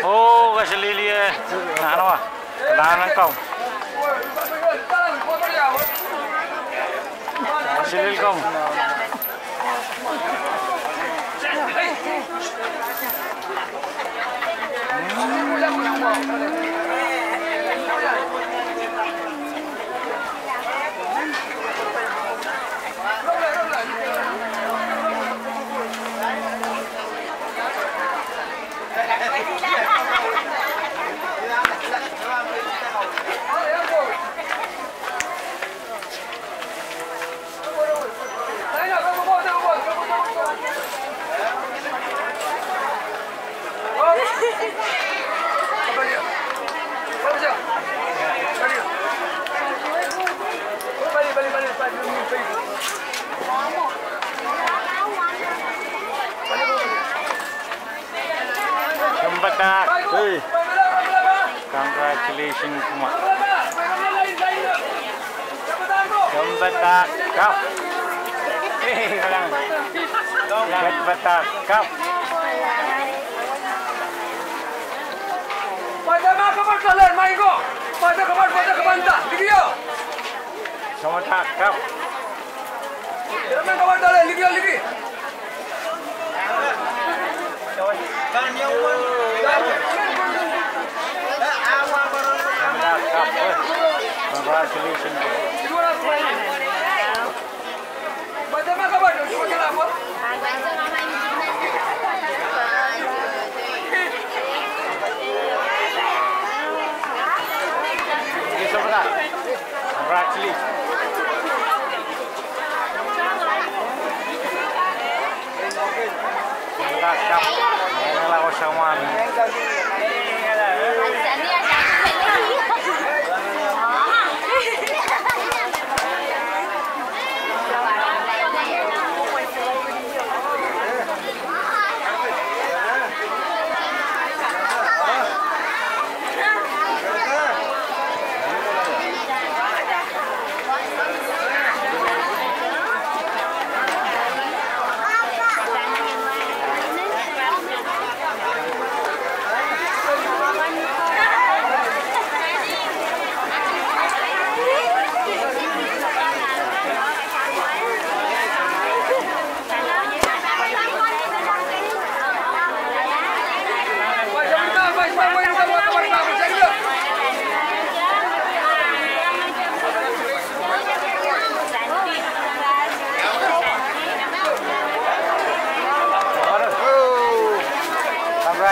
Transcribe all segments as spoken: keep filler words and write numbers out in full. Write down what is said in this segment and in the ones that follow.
Oh, kaselehlie, nahn wa. Kalahngan komwi. Kaselel komwi. Kempadahk. Hey. Congratulations, kumwa. Kempadahk, kau. Hey, kempadahk, kau. Kempadahk, kau. Congratulations. Congratulations.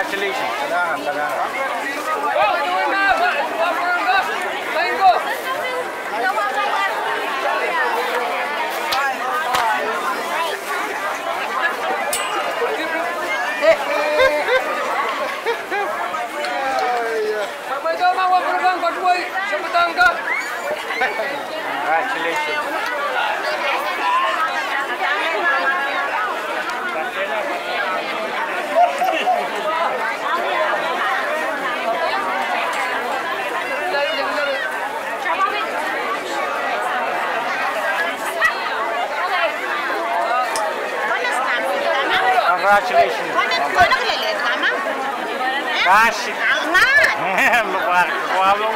Congratulations. Congratulations. Congratulations. Kashi. Angat. Angat, quite well.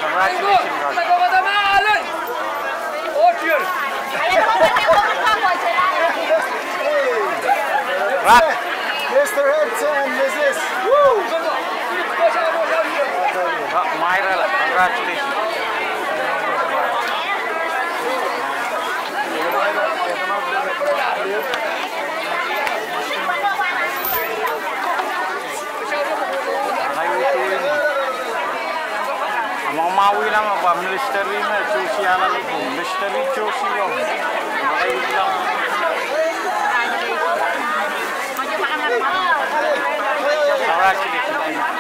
Congratulations, guys. Right. Mister Hudson, Missus Woo! Ah, Myra, congratulations. Amwail mwahu nan pahn ministry me Josie Alala, ministry Josie Wong. Congratulations.